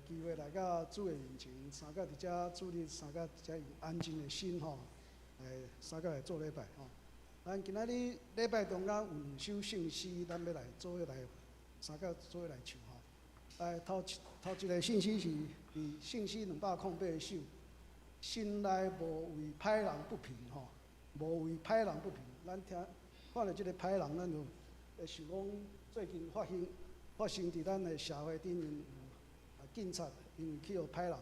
機會來到主的面前，三個佇遮主日，三個遮用安靜的心吼，來三個來做禮拜吼。咱今仔日禮拜中間有兩首聖詩，咱欲來做伙來三個做伙來唱吼。來頭一個聖詩是佇聖詩208首，心內無為歹人不平吼，無為歹人不平。咱聽看著這個歹人，咱就會想講最近發生佇咱的社會頂面有警察因為去予歹人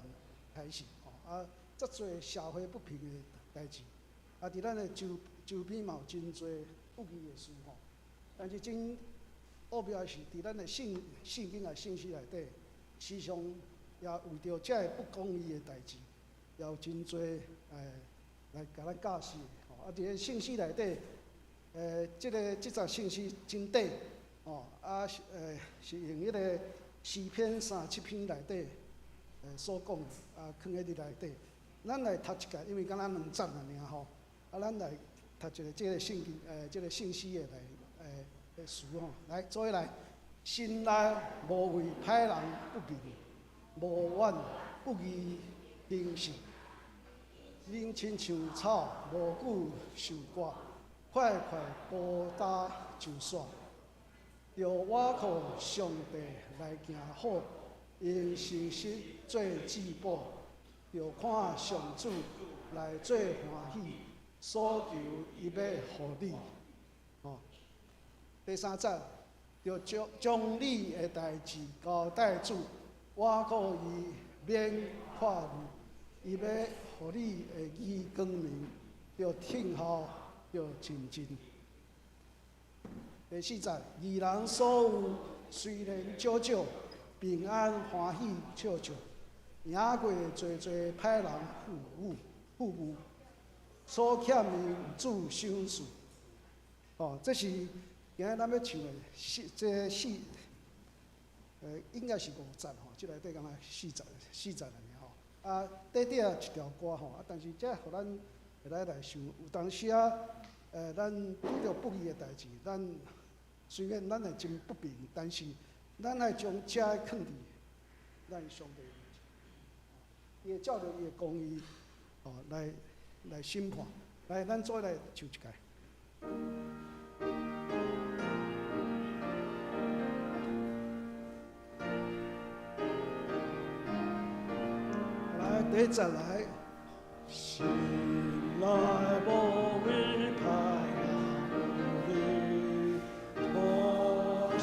刣死吼，啊，遮濟社會不平的代誌，啊，佇咱的周邊嘛有真濟不義的事吼。但是真奧妙的是，佇咱的聖經的聖詩內底，時常也為著這个不公義的代誌，也有真濟來共咱教示吼。啊，佇个聖詩內底，這節聖詩真短，吼，啊是用彼个詩篇37篇內底所講的，啊，囥佇內底。咱來讀一節，因為敢若兩節爾吼，啊，咱來讀一个這个聖經，這个聖詩的來，的詞吼，來做伙來，心內無為歹人不平，無怨不義行事，恁親像草無久受割，快快高焦就散。著倚靠上帝來行好，用誠實做至寶，著看上主來做歡喜，所求伊欲予你。吼，第三節，著將你的代誌交代主，倚靠伊免看慮，伊欲予你的義光明，著聽候，著親近。第四節，義人所有雖然少少，平安歡喜笑笑，贏過濟濟歹人富裕，所欠的主賞賜。哦，這是今仔咱欲唱的四，這四，應該是五節吼，這內底敢若四節爾吼。啊，短短一條歌吼，啊，但是這予咱會來想，有當時啊，咱拄著不義的代誌，咱雖然咱會真不平，但是咱愛將這囥佇咱上帝面前，伊會照著伊的公義，哦，來審判。來，咱做伙來唱一擺。來，第一節來。心內無為歹人不平，無怨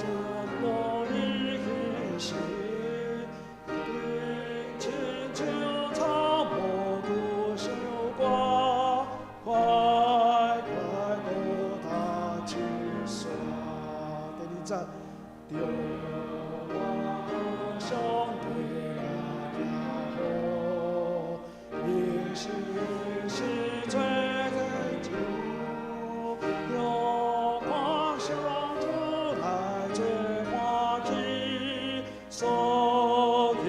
無義行事，恁親像草無久受割，快快高焦就散。第二節，著倚靠上帝來行好，用誠實做至寶，著看上主來做歡喜，所求伊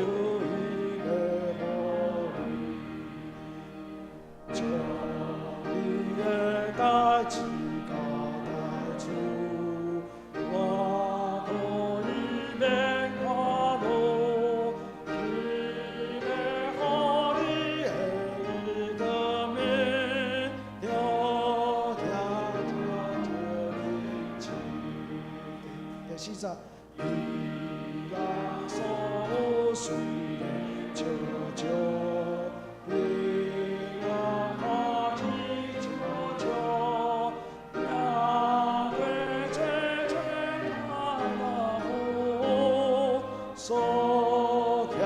欲予你，將你的代誌交代主，倚靠伊免看慮，伊欲予你的義光明，著聽著親近。第四節，義人所有雖然少少，平安歡喜笑笑，贏過濟濟歹人富，所欠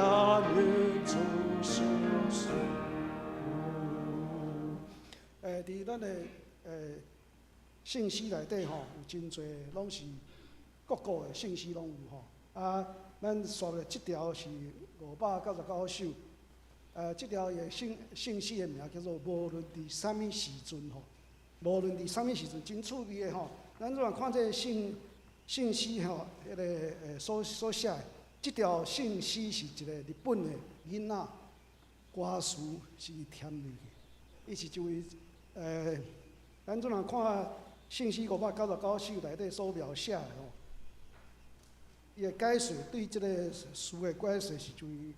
的主賞賜。佇咱的聖詩內底吼，有真濟攏是各國的聖詩攏有吼。啊，咱紲的這條是599首。這條的聖詩的名叫做無論佇啥物時陣吼，無論佇啥物時陣，真趣味的吼。咱若看這個聖詩吼，彼个所寫的，這條聖詩是一個日本的囡仔歌詞是伊填落去，伊是一位咱陣若看聖詩599首內底所描寫的吼，伊的解釋對這个詩的解釋是屬於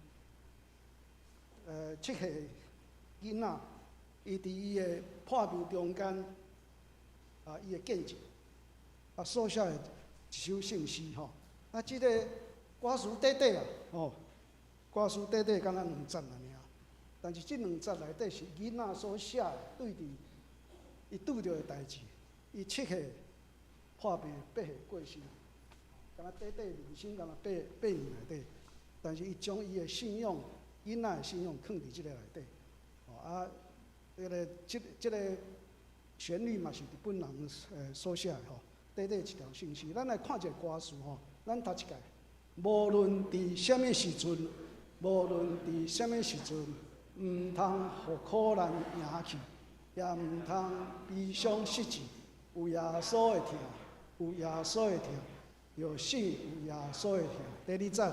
7歲囡仔，伊佇伊的破病中間，啊，伊的見證，啊，所寫的一首聖詩吼。啊，這个歌詞短短啊，吼，歌詞短短，敢若兩節爾。但是這兩節內底是囡仔所寫的，對佇伊拄著的代誌，伊7歲破病8歲過身，敢若短短人生敢若8年內底，但是伊將伊的信仰，囡仔的信仰囥佇這个內底，哦啊，這個旋律嘛是日本人所寫的吼，短短一條聖詩，咱來看一下歌詞吼，咱讀一擺，無論佇啥物時陣，無論佇啥物時陣，毋通予苦難贏去，也毋通悲傷失志。有耶穌的疼，有耶穌的疼，著信有耶穌的疼。第二節，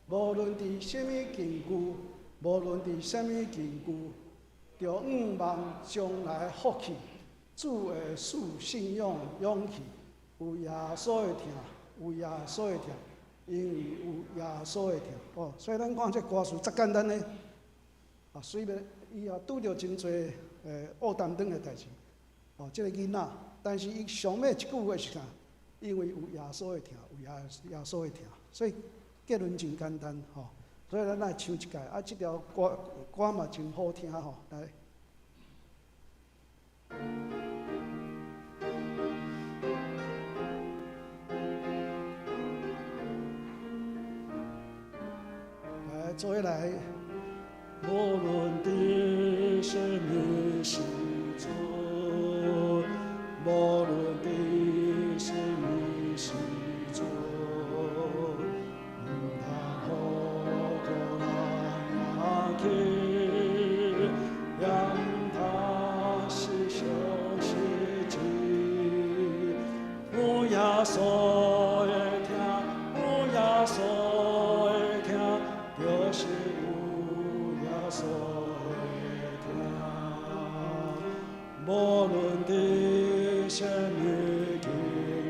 無論佇啥物境遇，無論佇啥物境遇，著向望將來福氣，主會賜信仰勇氣。有耶穌的疼，有耶穌的疼，因為有耶穌的疼。哦，所以咱看這歌詞足簡單呢。啊，雖然伊也拄著真濟烏擔當的代誌，哦，這個囡仔，但是伊上尾一句話是啥？因為有耶穌的疼，有耶穌的疼，所以結論真簡單吼。所以咱來唱一擺，啊，這條歌歌嘛真好聽吼，來。來，做伙來。無論佇啥物時陣，無論佇啥物時陣，毋通予苦難贏去，也毋通失信失志。有耶穌的疼，有耶穌的疼，就是有耶穌的疼。無論佇啥物境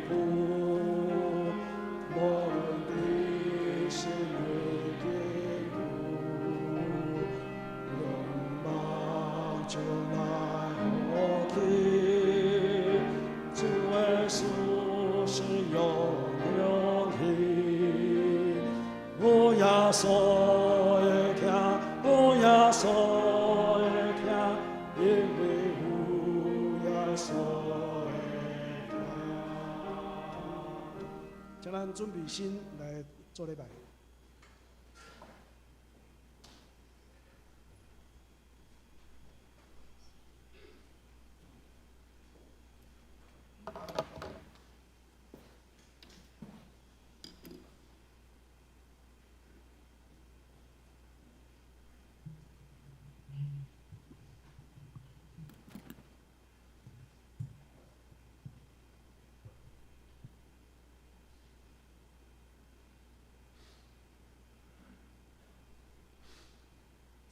遇，無論佇啥物境遇，仰望將來福氣，主會賜信仰勇氣。有耶穌的疼，有耶穌的疼，因為有耶穌的疼。請咱準備心來做禮拜。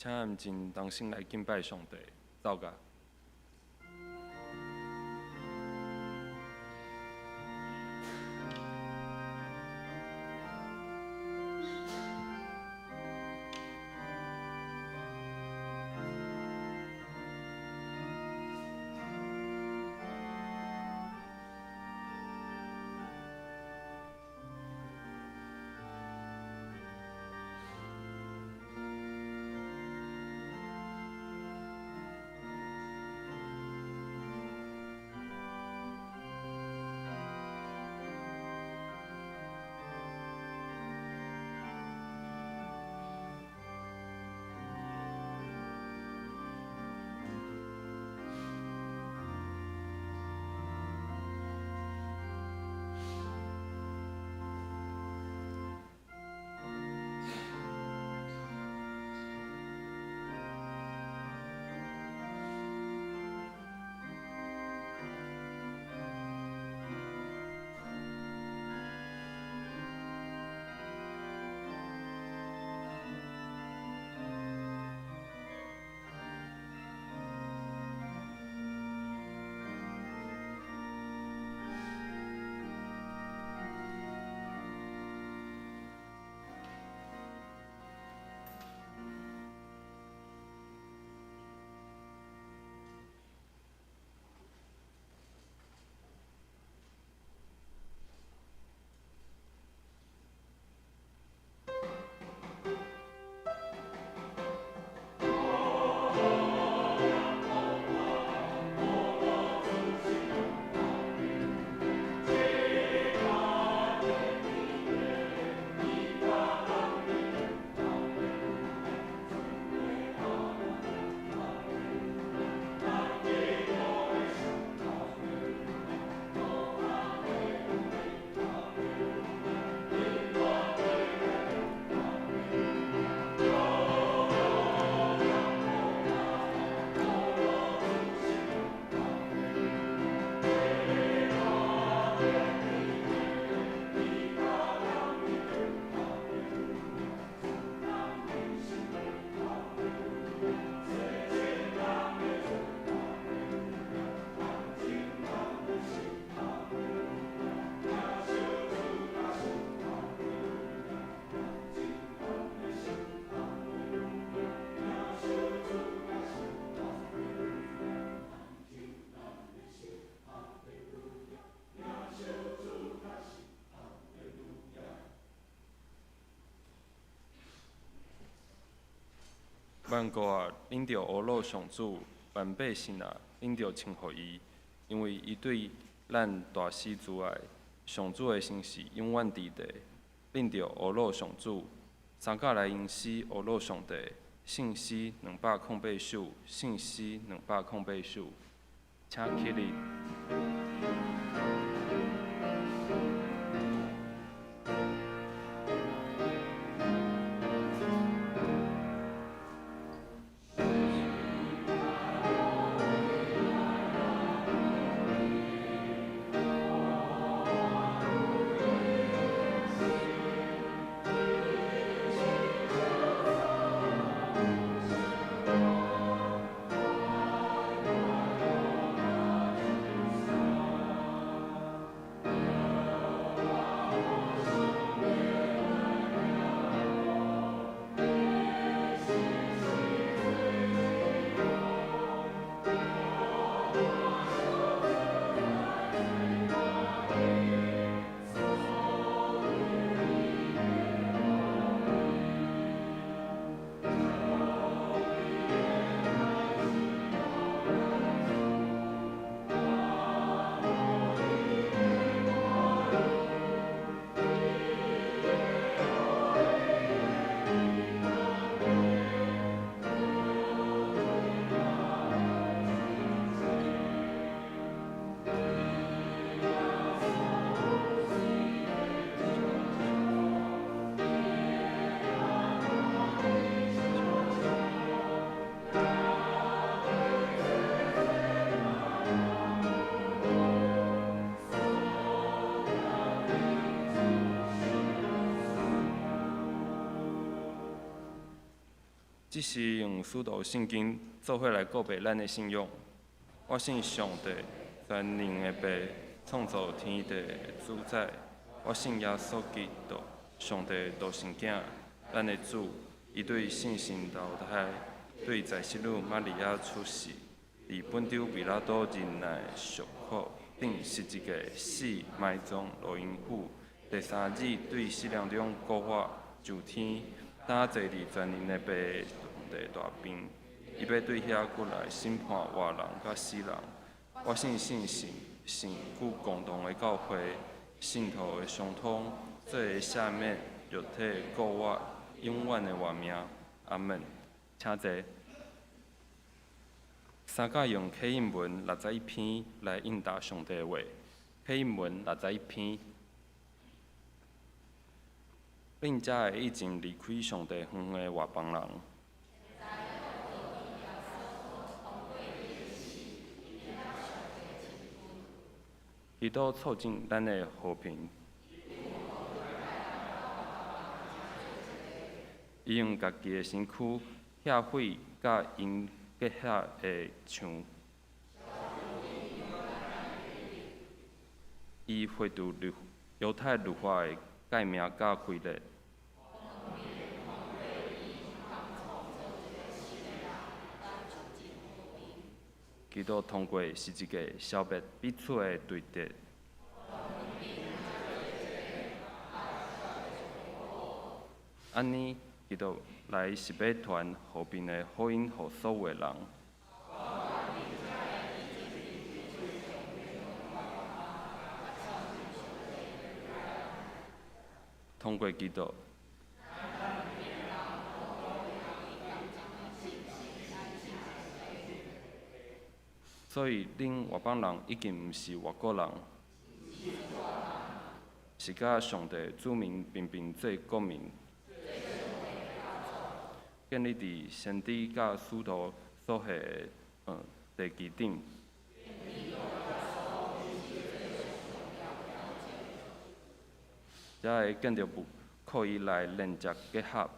請咱真同心來敬拜上帝，奏樂。萬國啊，恁著呵咾上主；萬百姓啊，恁著稱呼伊，因為伊對咱大施慈愛。上主的信實永遠佇地，恁著呵咾上主。三甲來吟詩呵咾上帝，聖詩208首，聖詩208首，請起立。這是用使徒聖經做伙來告白咱的信仰。我信上帝全能的父，創造天地的主宰。我信耶穌基督，上帝的獨生囝，咱的主。伊對聖神投胎，對在聖女瑪利亞出世，佇本丟彼拉多忍耐受苦，釘十字架死埋葬，落陰府。第三日對死人中復活，上天，擔坐佇全能的父上帝大邊，伊欲對遐過來審判活人佮死人。我信聖神，聖具共同的教會，聖徒的相通，罪的赦免，肉體的復活，永遠的活命。阿門。請坐。三甲用啟應文61篇來應答上帝的話。啟應文61篇。恁遮的已經離開上帝遠遠的外邦人。基督促進咱的和平。伊用家己的身軀拆毀佮𪜶隔遐的牆。伊廢除律猶太律法的誡命佮規例。基督通過十字架消滅彼此的對敵。按呢，基督來是欲傳和平的福音予所有的人。通過基督。所以，恁外邦人已經毋是外國人，是佮上帝子民平平做國民，建立佇先知佮使徒所下的地基頂。遮的建築物靠伊來連接結合。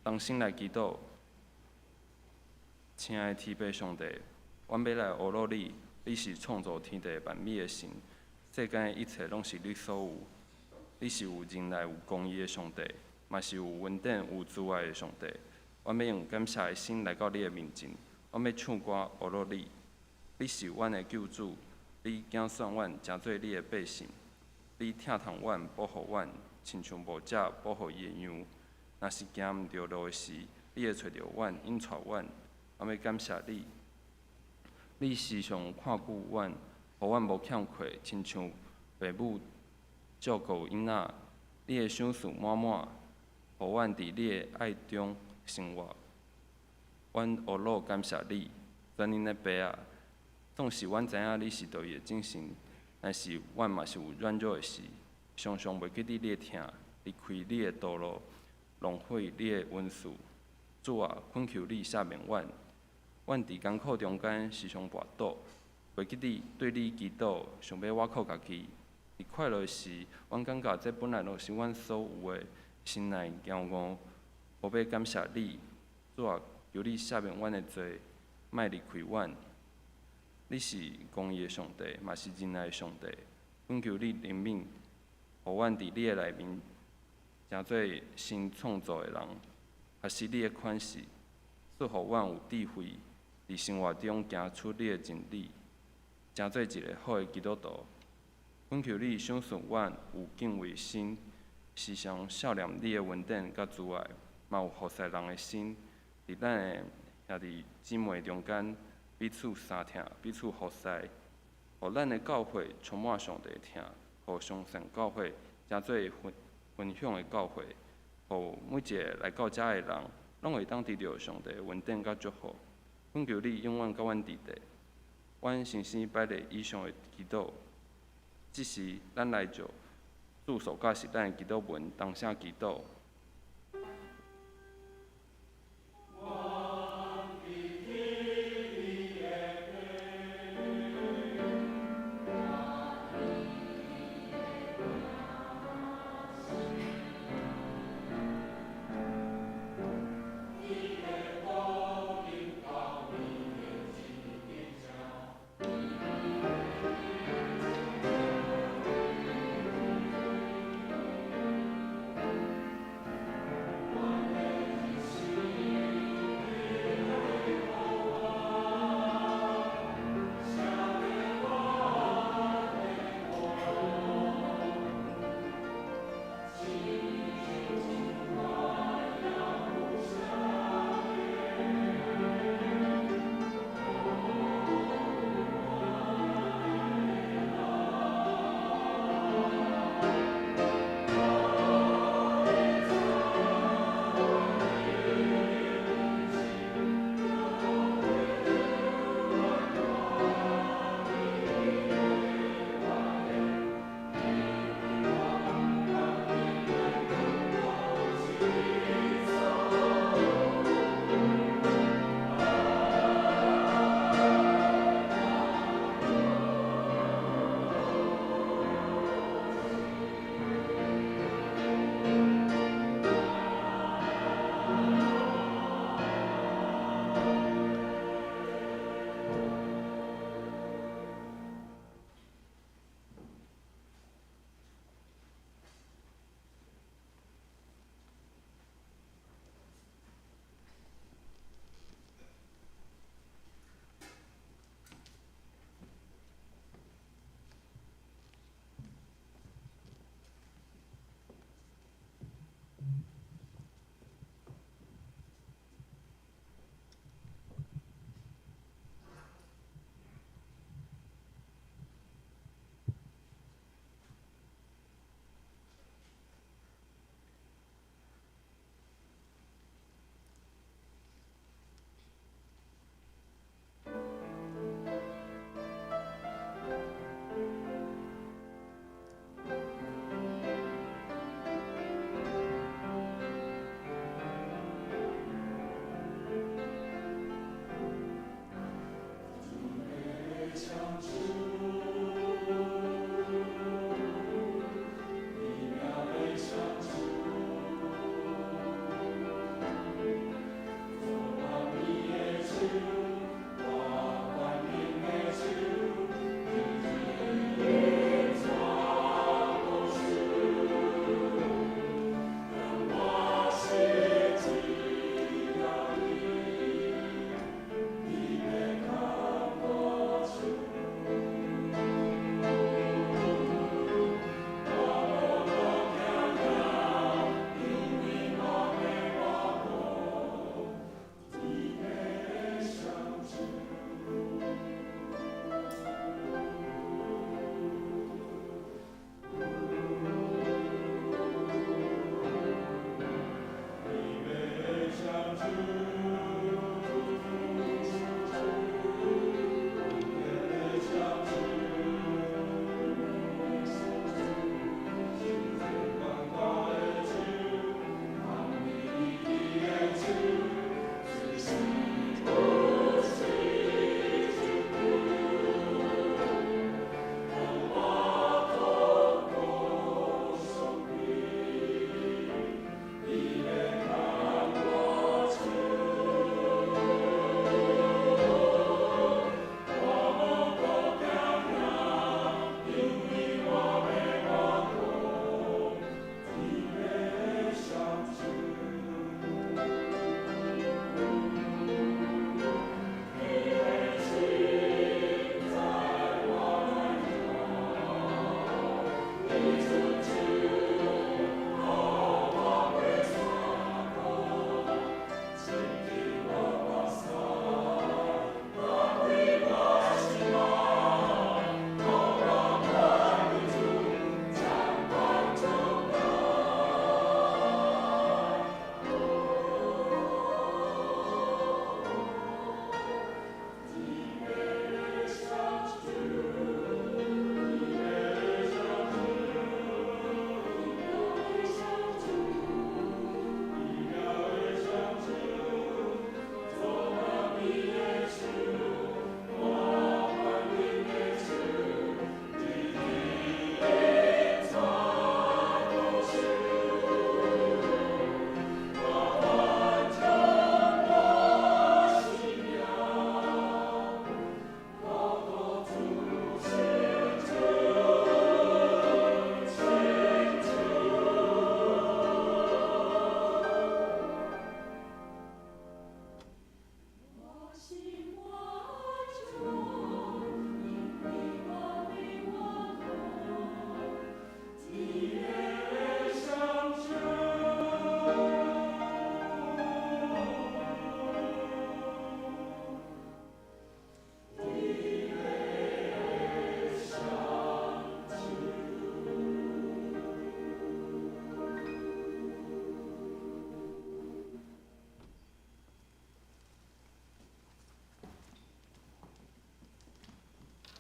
同心來祈禱，親愛的天父上帝，阮欲來呵咾你，你是創造天地萬物的神，世間的一切攏是你所有。你是有仁愛、有公義的上帝，嘛是有恩典、有慈愛的上帝。阮欲用感謝的心來到你的面前，阮欲唱歌呵咾你。你是阮的救主，你揀選阮，成做你的百姓。你疼痛阮，保護阮，親像牧者保護伊的羊。若是行毋著路的時，你會揣著阮，引帶阮。阮欲感謝你，你時常看顧阮，予阮無欠缺，親像父母照顧囡仔。你的賞賜滿滿，予阮佇你的愛中生活。阮呵咾感謝你，全能的爸啊！縱使阮知影你是道義的真神，但是阮嘛是有軟弱的時，常常袂記得你的疼，離開你的道路，浪費你的恩賜。主啊，懇求你赦免阮。阮佇艱苦中間時常跋倒，袂記得對你祈禱，想欲倚靠家己。佇快樂時，阮感覺這本來就是阮所有的，心內驕傲，無欲感謝你。主啊，求你赦免阮的罪，莫離開阮。你是公義的上帝，嘛是仁愛的上帝。懇求你憐憫，予阮佇你的內面，成做新創造的人，學習你的款式，賜予阮有智慧，佇生活中行出你的真理，成做一个好的基督徒。懇求你賞賜阮有敬畏心，時常想念你的恩典佮慈愛，嘛有服侍人的心，佇咱的兄弟姊妹中間彼此相疼，彼此服侍，予咱的教會充滿上帝的疼，予松山教會成做分分享的教會，予每一个來到遮的人，攏會當得著上帝的恩典佮祝福。懇求你永遠佮阮佇咧，阮深深擺列以上的祈禱。這時，咱來就主所教示咱的祈禱文，同聲祈禱。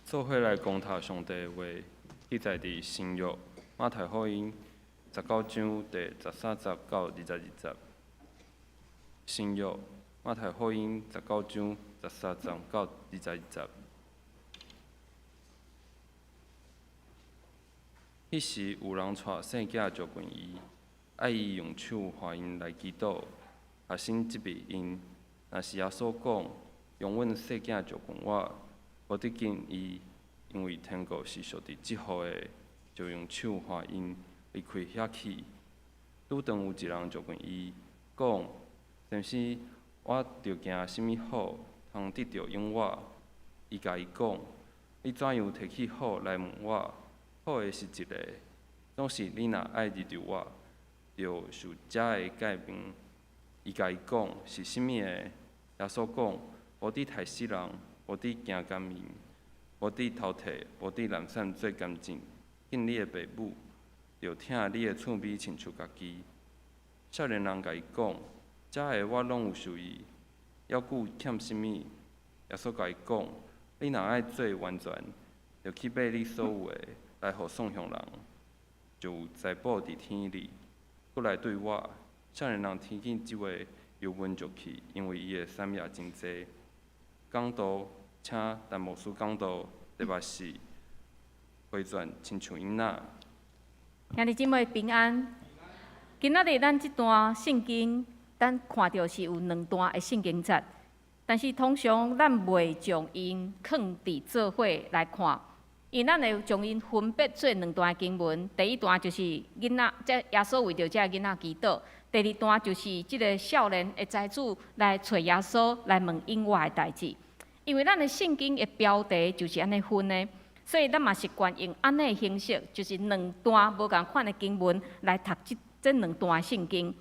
做伙來攻讀上帝的話，記載佇新約馬太福音19章第13節到22節。新約馬太福音十九章十三節到22節。彼時有人帶細囝就近伊，愛伊用手扶𪜶來祈禱。學生責備𪜶，若是耶穌講：容允細囝就近我，無得禁伊，因為天國是屬佇這號的，就用手扶𪜶離開遐去。拄當有一人就近伊，講：先生，我著行啥物好，通得著永活？伊共伊講：你怎樣提起好來問我？好的是一个，總是你若愛入著我，著守遮的誡命。伊共伊講：是啥物个？耶穌講：無得刣死人，無得行姦淫，無得偷提，無得濫散做監證，敬你的爸母，著疼你的厝邊親像家己。少年人共伊講：遮个我攏有守意，猶閣欠啥物？耶穌共伊講：你若愛做完全，著去賣你所有的，來予喪窮人，就有財寶佇天裡。閣來綴我。少年人聽見這話，憂悶就去，因為伊的產業真濟。講道，請陳牧師講道，特別是回轉親像囡仔。兄弟姊妹平安。今仔日咱這段聖經，咱看著是有兩段的聖經節，但是通常咱袂將𪜶囥佇做伙來看，因為咱會將𪜶分別做兩段經文。第一段就是囡仔，這耶穌為著這个囡仔祈禱；第二段就是這个少年的財主來揣耶穌來問永活的代誌。因為咱的聖經的標題就是按呢分的，所以咱嘛習慣用按呢的形式，就是兩段無仝款的經文來讀這兩段聖經。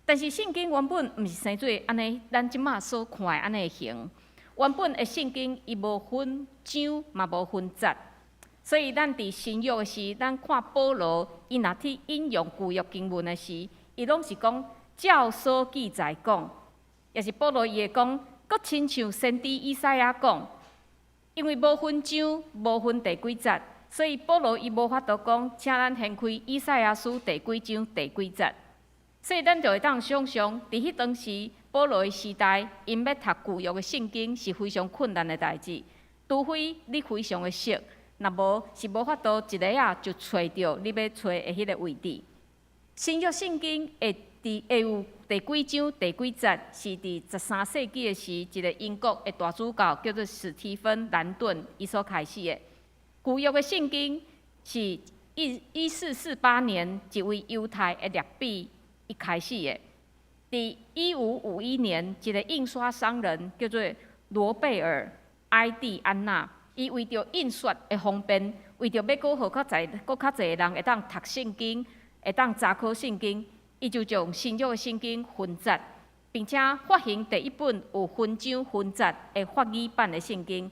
但是聖經原本毋是生做按呢，咱這馬所看的按呢形。原本的聖經伊無分章，嘛無分節，所以咱佇新約的時，咱看保羅伊若去引用舊約經文的時，伊攏是講照所記載講，抑是保羅伊會講，閣親像先知以賽亞講，因為無分章，無分第幾節，所以保羅伊無法度講，請咱掀開以賽亞書第幾章第幾節。所以咱就會當想像，佇彼當時保羅的時代，𪜶欲讀舊約的聖經是非常困難的代誌，除非你非常的熟，若無是無法度一下仔就揣著你欲揣的彼个位置。新約聖經會佇會有第幾章第幾節，是佇13世紀的時，一个英國的大主教叫做史提芬蘭頓，伊所開始的。舊約的聖經是1448年一位猶太的拉比伊開始的。佇1551年，一个印刷商人叫做羅貝爾·埃蒂安納，伊為著印刷的方便，為著欲閣予較濟、閣較濟人會當讀聖經，會當查考聖經，伊就將新約的聖經分節，並且發行第一本有分章分節的法語版的聖經。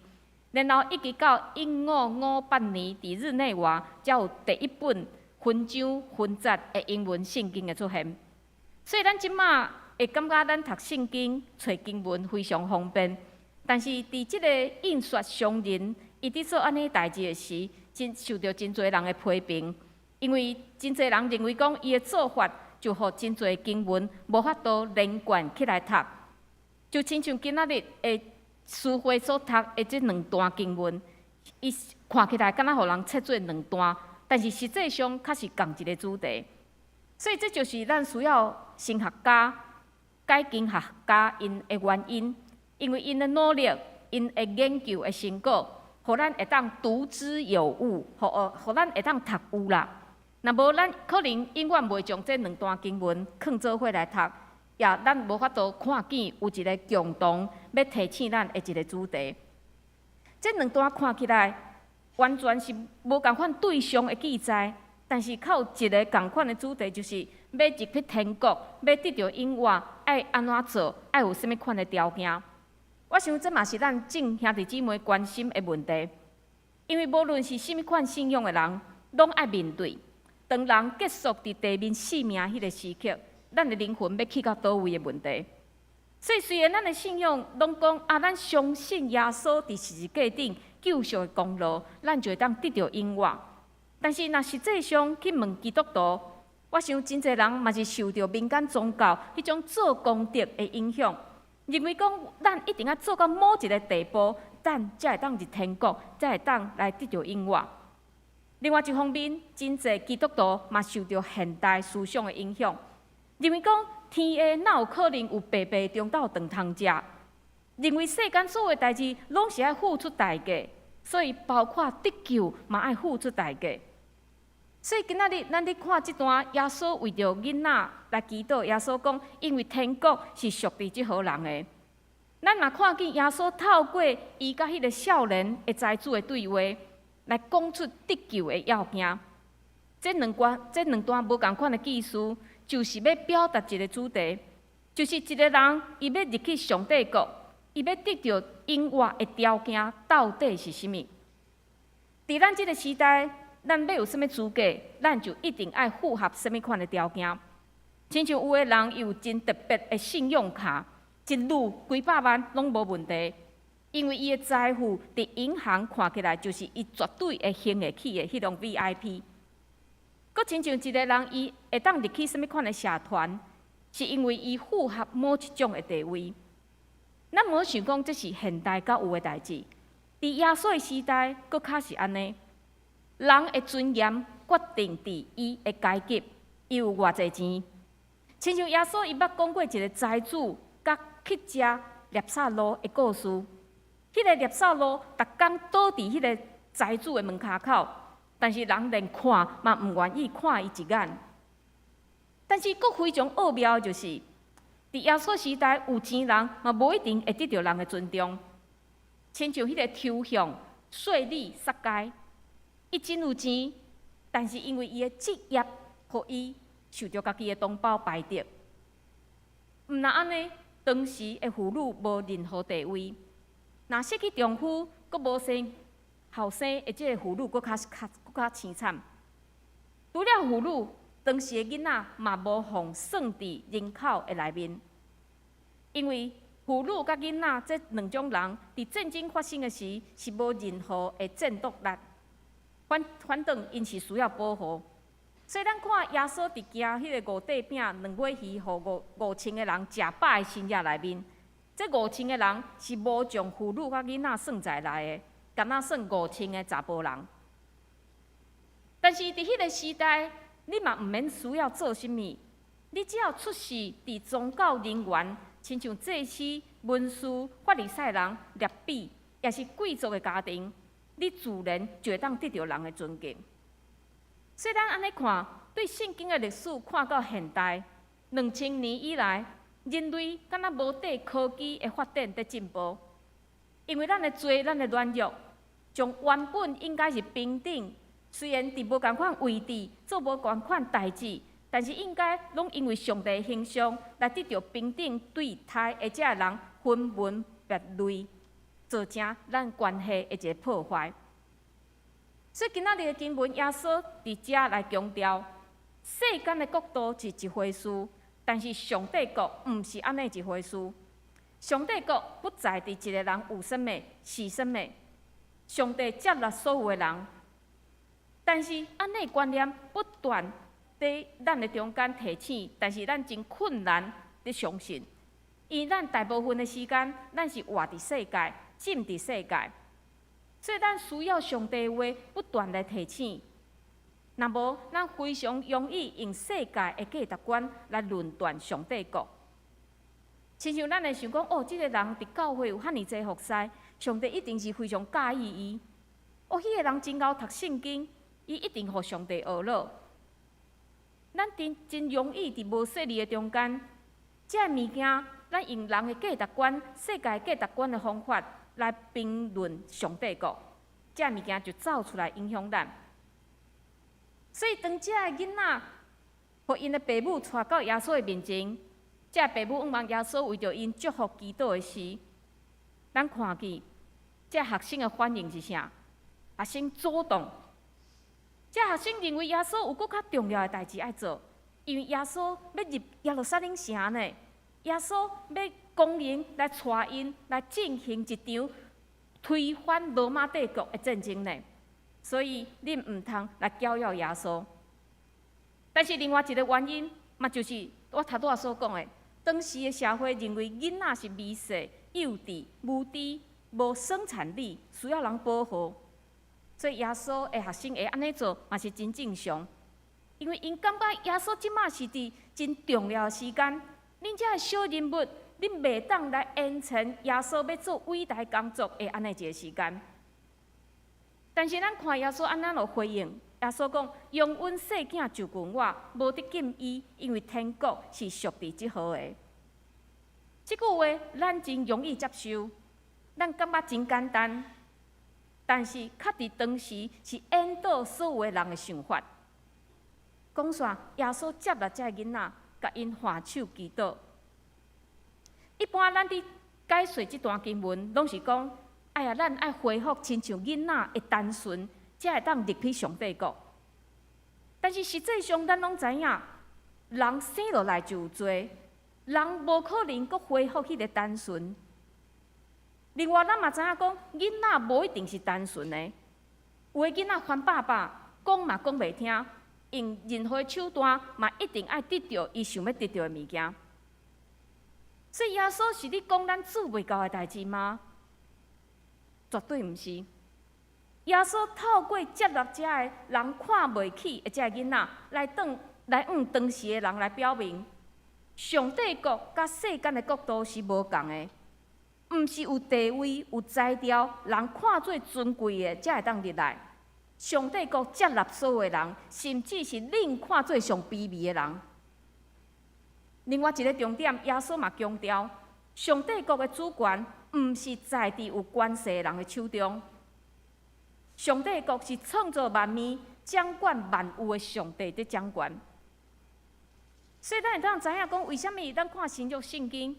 然後一直到1558年，佇日內瓦才有第一本分章分節的英文聖經的出現。所以咱這馬會感覺咱讀聖經、揣經文非常方便，但是佇這个印刷商人伊佇做按呢代誌的時，真受著真濟人的批評，因為真濟人認為講伊的做法就予真濟經文無法度連貫起來讀，就親像今仔日的詩會所讀的這兩段經文，伊看起來敢若予人切做兩段，但是實際上較是仝一个主題。所以這就是咱需要神學家、解經學家𪜶的原因，因為𪜶的努力、𪜶的研究的成果，予咱會當讀之有物，予咱會當讀有啦。若無咱可能永遠袂將這兩段經文囥做伙來讀，也咱無法度看見有一个共同欲提醒咱的一个主題。這兩段看起來完全是無仝款對象的記載，但是較有一个仝款的主題，就是欲入去天國，欲得著永活，愛按怎做，愛有啥物款的條件。我想這嘛是咱眾兄弟姊妹關心的問題，因為無論是啥物款信仰的人，攏愛面對。當人結束佇地面生命彼个時刻，咱的靈魂欲去到佗位的問題。所以雖然咱的信仰攏講啊，咱相信耶穌佇十字架頂救贖的功勞，咱就會當得著永活。但是，若實際上去問基督徒，我想真濟人嘛是受著民間宗教彼種做功德的影響，認為講咱一定愛做到某一个地步，咱才會當入天國，才會當來得著永活。另外一方面，真濟基督徒嘛受著現代思想的影響，認為講天下哪有可能有白白中晝頓通食？認為世間所有代誌攏是愛付出代價，所以包括得救嘛愛付出代價。所以今仔日咱咧看這段耶穌為著囡仔來祈禱，耶穌講，因為天國是屬佇這號人的。咱若看見耶穌透過伊佮彼个少年的財主的對話，來講出得救的要件。這兩段無仝款的記事，就是欲表達一个主題，就是一个人伊欲入去上帝國，伊欲得著永活的條件到底是啥物？佇咱這个時代，咱欲有啥物資格，咱就一定愛符合啥物款的條件。親像有的人伊有真特別的信用卡，一擄幾百萬攏無問題，因為伊的財富佇銀行看起來就是伊絕對會還會起的彼種 VIP。閣親像一个人，伊會當入去啥物款的社團，是因為伊符合某一種的地位。咱無想講這是現代才有的代誌，佇耶穌的時代，閣較是按呢。人的尊嚴決定佇伊的階級，伊有偌濟錢。親像耶穌伊捌講過一个財主佮乞食納撒路的故事。彼个納撒路逐工倒佇彼个財主的門跤口，但是人連看嘛毋願意看伊一眼。但是閣非常奧妙的就是，佇耶穌時代，有錢人嘛無一定會得著人的尊重。親像彼个抽象稅吏撒該，伊真有錢，但是因為伊的職業，予伊受著家己的同胞排斥。毋但按呢，當時的婦女無任何地位，若失去丈夫，閣無生後生的這个婦女，閣較凄慘。除了婦女，當時的囡仔嘛無予算佇人口的內面，因為婦女佮囡仔這兩種人，佇戰爭發生的時是無任何的戰鬥力，反轉𪜶是需要保護。所以咱看耶穌佇行彼个五塊餅兩尾魚，予5000个人食飽的神跡內面，這五千个人是無將婦女佮囡仔算在內的，敢若算五千个查埔人。但是佇彼个時代，你嘛毋免需要做啥物，你只要出示佇宗教人員，親像祭司、文士、法利賽人、利未，抑是貴族的家庭，你自然就會當得著人的尊敬。所以咱按呢看，對聖經的歷史看到現代，2000年以來，人類敢若無綴科技的發展佇進步，因為咱的罪、咱的軟弱，將原本應該是平等，雖然佇無仝款位置做無仝款代誌，但是應該攏因為上帝形象來得著平等對待的這个人分門別類，造成咱關係的一个破壞。所以今仔日的經文，耶穌佇遮來強調，世間的國度是一回事，但是上帝國毋是按呢一回事。上帝國不在佇一个人有啥物，是啥物，上帝接納所有的人。但是按呢觀念不斷佇咱的中間提醒，但是咱真困難佇相信，因為咱大部分的時間，咱是活佇世界，浸佇世界。所以咱需要上帝話不斷來提醒，若無咱非常容易用世界的價值觀來論斷上帝國。親像咱會想講，哦，這个人佇教會有遐爾濟服侍，上帝一定是非常佮意伊。哦，彼个人真𠢕讀聖經，伊一定予上帝學了。咱真真容易佇無細膩的中間，這个物件，咱用人的價值觀、世界價值觀的方法來評論上帝國，這个物件就走出來影響咱。所以當這个囡仔，予𪜶的爸母帶到耶穌的面前，這个爸母向望耶穌為著𪜶祝福祈禱的時，咱看見這學生的反應是啥？學生阻擋。這學生認為耶穌有閣較重要的代誌愛做，因為耶穌欲入耶路撒冷城呢，耶穌欲講人來帶𪜶來進行一場推翻羅馬帝國的戰爭呢。所以恁毋通來攪擾耶穌。但是另外一个原因，嘛就是我頭拄仔所講的，當時的社會認為囡仔是微細、幼稚、無知、無生產力，需要人保護。所以耶穌的學生會按呢做，嘛是真正常。因為𪜶感覺耶穌這馬是佇真重要的時間，恁這个小人物，恁袂當來延遲耶穌欲做偉大工作的按呢一个時間。但是咱看耶穌按怎囉回應？耶穌講：容阮細囝就近我，無得禁伊，因為天國是屬佇這號的。這句話咱真容易接受，咱感覺真簡單，但是卻佇當時是顛倒所有的人的想法。講煞，耶穌接納這个囡仔，共𪜶挽手祈禱。一般咱佇解說這段經文，攏是講：哎呀，咱愛恢復親像囡仔的單純，才會當入去上帝國。但是實際上，咱攏知影，人生落來就有罪，人無可能閣恢復彼個單純。另外，咱嘛知影講，囡仔無一定是單純的，有的囡仔煩霸霸，講嘛講袂聽，用任何手段嘛一定愛得著伊想欲得著的物件。所以耶穌是咧講咱做袂到的代誌嗎？絕對毋是。耶穌透過接納這个人看袂起的這个囡仔，來向當時的人來表明，上帝國佮世間的國度是無仝的，毋是有地位、有才調、人看做尊貴的，才會當入來。上帝國接納所有的人，甚至是恁看做上卑微的人。另外一个重點，耶穌嘛強調，上帝國的主權毋是在佇有權勢的人的手中。上帝國是創造萬物、掌管萬有的上帝佇掌權。所以咱會當知影講，為啥物咱看新約聖經，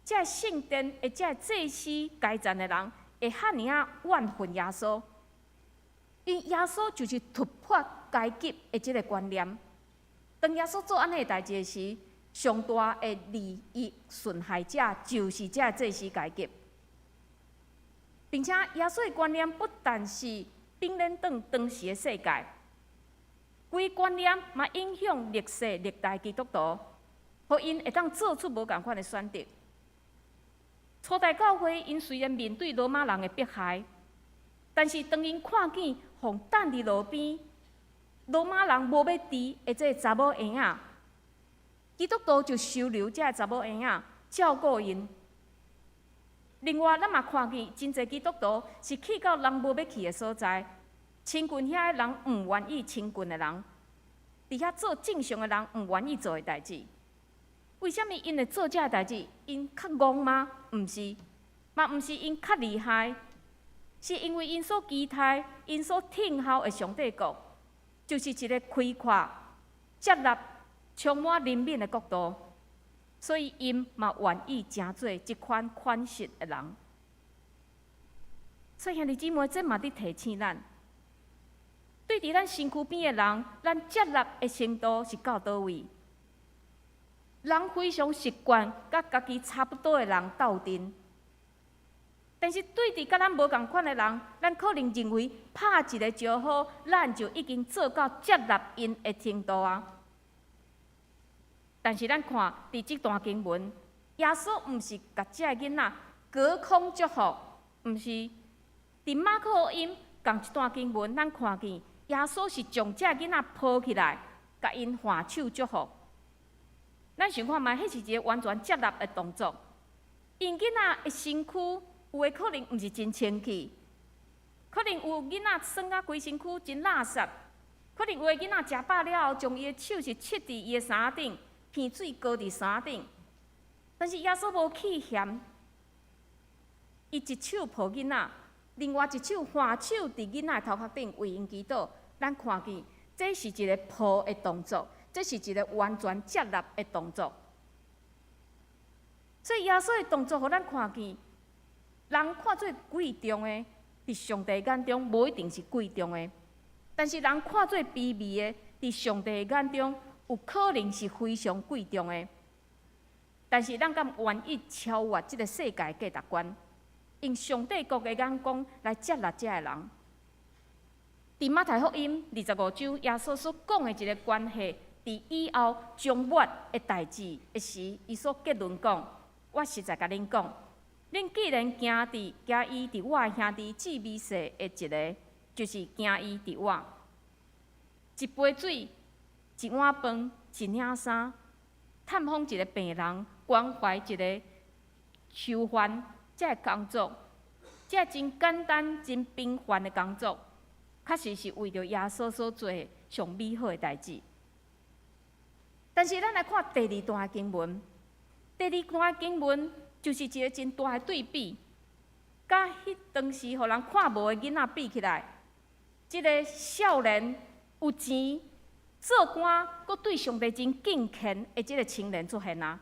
這个聖殿的這个祭司階層的人會遐爾仔怨恨耶穌？因為耶穌就是突破階級的這个觀念。當耶穌做按呢的代誌時，上大的利益損害者就是這个祭司階級，並且耶穌的觀念不但是反映當時的世界，規觀念嘛影響歷世歷代基督徒，予𪜶會當做出無仝款的選擇。初代教會𪜶雖然面對羅馬人的迫害，但是當𪜶看見予擲佇路邊，羅馬人無欲治的這个查某嬰仔，基督徒就收留這个查某嬰仔，照顧𪜶。另外，咱嘛看見真濟基督徒是去到人無欲去的所在，親近遐个人毋願意親近的人，佇遐做正常的人毋願意做的代誌。為啥物𪜶會做這个代誌？𪜶較戇嗎？毋是，嘛毋是𪜶較厲害，是因為𪜶所期待、𪜶所聽候的上帝國，就是一个開闊、接納、充滿憐憫的國度，所以𪜶嘛願意成做這款款式的人。所以兄弟姊妹，這嘛佇提醒咱，對佇咱身軀邊的人，咱接納的程度是到佗位？人非常習慣佮家己差不多的人鬥陣，但是對佇佮咱無仝款的人，咱可能認為拍一个招呼，咱就已經做到接納𪜶的程度啊。但是咱看佇這段經文，耶穌毋是共這个囡仔隔空祝福，毋是。佇馬可福音仝一段經文，咱看見耶穌是將這个囡仔抱起來，共𪜶挽手祝福。咱想看覓，彼是一个完全接納的動作。𪜶囡仔的身軀有的可能毋是真清氣，可能有囡仔耍甲規身軀真垃圾，可能有的囡仔食飽了後，將伊的手是拭佇伊的衫頂，鼻水糊佇衫頂。但是耶穌無去嫌，伊一手抱囡仔，另外一手挽手佇囡仔的頭殼頂為𪜶祈禱。咱看見，這是一个抱的動作，這是一个完全接納的動作。所以耶穌的動作，予咱看見，人看做貴重的，佇上帝眼中無一定是貴重的；但是人看做卑微的，佇上帝眼中有可能是非常貴重的。但是咱敢願意超越這个世界價值觀？用上帝國的眼光來接納這个人。佇馬太福音25章，耶穌所講的一个關係，佇以後終末的代誌的時，伊所結論講：我實在共恁講，恁既然行佇行伊佇我的兄弟至微細的一个，就是行伊佇我。一杯水，一碗飯，一領衫，探訪一个病人，關懷一个囚犯，這个工作，這个真簡單、真平凡的工作，確實是為著耶穌所做的上美好的代誌。但是，咱來看第二段的經文，第二段的經文就是一个真大的對比，佮彼當時予人看無的囡仔比起來，這个少年有錢做官，閣對上帝真敬虔的這个青年出現啊！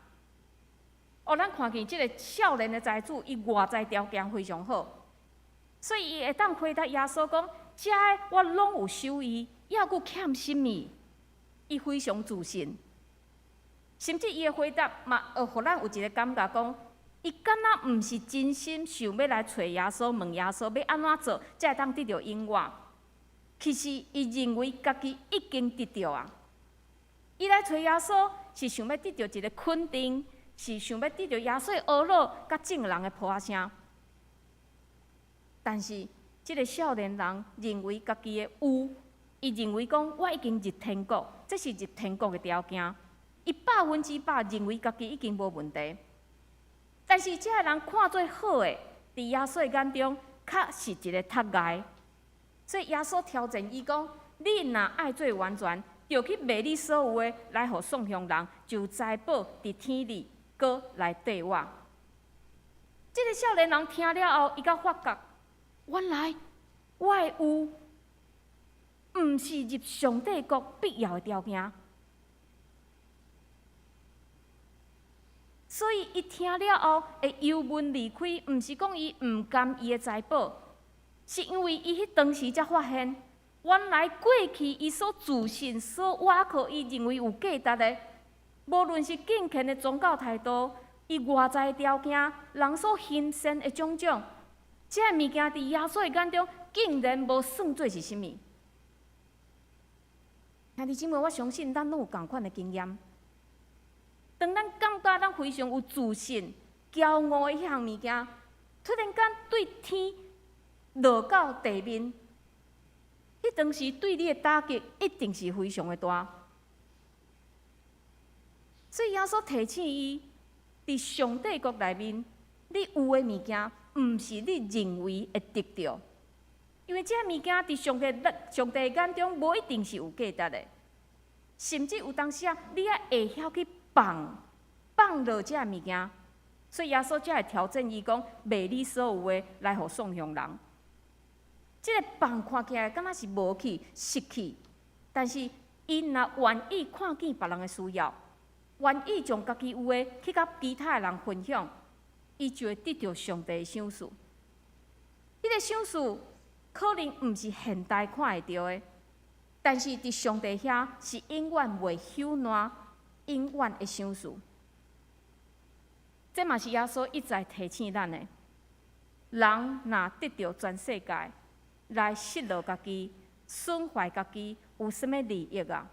哦，咱看見這个少年的財主，伊外在條件非常好，所以伊會當回答耶穌講：這个我攏有守伊，猶閣欠啥物？伊非常自信，甚至伊的回答嘛，會予咱有一个感覺講，伊敢若毋是真心想欲來揣耶穌，問耶穌欲按怎做，才會當得著永活。其實伊認為家己已經得著啊！伊來揣耶穌是想欲得著一个肯定，是想欲得著耶穌的呵咾佮眾人的拍聲。但是，這个少年人認為家己的有，伊認為講我已經入天國，這是入天國的條件。伊100%認為家己已經無問題。但是，這个人看做好的，佇耶穌的眼中，確是一个窒礙。所以耶穌挑戰伊講：你若愛做完全，就去賣你所有的，來予喪窮人，就有財寶佇天裡，閣來綴我。這个少年人聽了後，伊才發覺，原來我的有，毋是入上帝國必要的條件。所以，伊聽了後會憂悶離開，毋是講伊毋甘伊的財寶，是因為伊彼當時才發現，原來過去伊所自信、所倚靠、伊認為有價值的，無論是敬虔的宗教態度，伊外在的條件，人所欣羨的種種，這个物件佇耶穌的眼中，竟然無算做是啥物。兄弟姊妹，我相信咱攏有仝款的經驗。當咱感覺咱非常有自信、驕傲的彼項物件，突然間對天落到地面，彼當時對你的打擊一定是非常的大。所以耶穌提醒伊，佇上帝國內面，你有的物件，毋是你認為會得著，因為這个物件佇上帝眼中無一定是有價值的，甚至有當時啊，你愛會曉去放放落這个物件，所以耶穌才會挑戰伊講：賣你所有的來予喪窮人。這个放看起來敢若是無去、失去，但是伊若願意看見別人的需要，願意將家己有的去佮其他的人分享，伊就會得著上帝的賞賜。彼个賞賜可能毋是現代看會著的，但是佇上帝遐是永遠袂朽爛、永遠的賞賜。這嘛是耶穌一再提醒咱的：人若得著全世界，來失落家己、損壞家己，有啥物利益啊？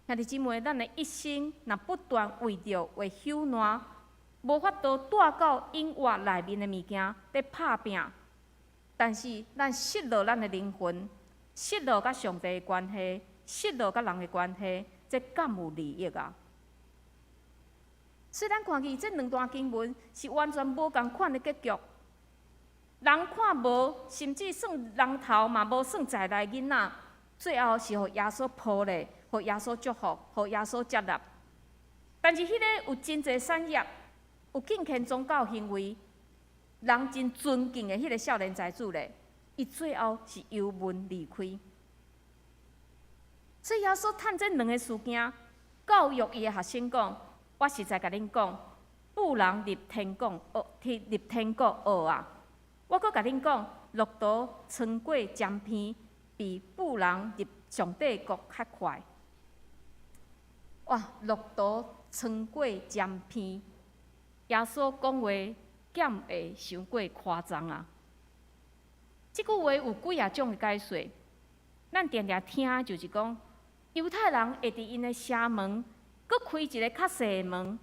兄弟姊妹，咱的一生若不斷為著會朽爛，無法度帶到永活內面的物件佇拍拚，但是咱失落咱的靈魂，失落佮上帝的關係，失落佮人的關係，這敢有利益啊？所以咱看見這兩段經文是完全無仝款的結局。人看無，甚至算人頭嘛無算在內囡仔，最後是予耶穌抱咧，予耶穌祝福，予耶穌接納。但是彼个有真濟產業、有敬虔宗教行為、人真尊敬的彼个少年財主咧，伊最後是憂悶離開。所以耶穌趁這兩个事件，教育伊的學生講：我實在共恁講，富人入天國，入天國厄啊！我閣共恁講，駱駝穿過針鼻，比富人入上帝國較快。哇！駱駝穿過針鼻，耶穌講話敢會傷過誇張啊？這句話有幾仔種的解說，咱定定聽就是講，猶太人會佇𪜶的城門，閣開一个較細的門，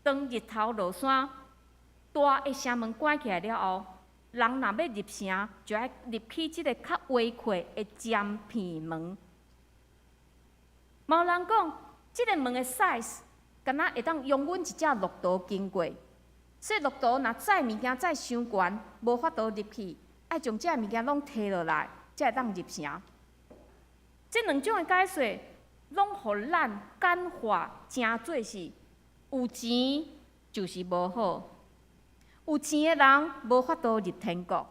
當日頭落山，大的城門關起來了後，人若欲入城，就愛入去這个較寬闊的尖片門。嘛有人講，這个門的 size，敢若會當容阮一隻駱駝經過，所以駱駝若載物件載傷懸，無法度入去，愛將這个物件攏提落來，才會當入城。這兩種的解說，攏予咱簡化成做是有錢就是無好，有錢的人無法度入天國，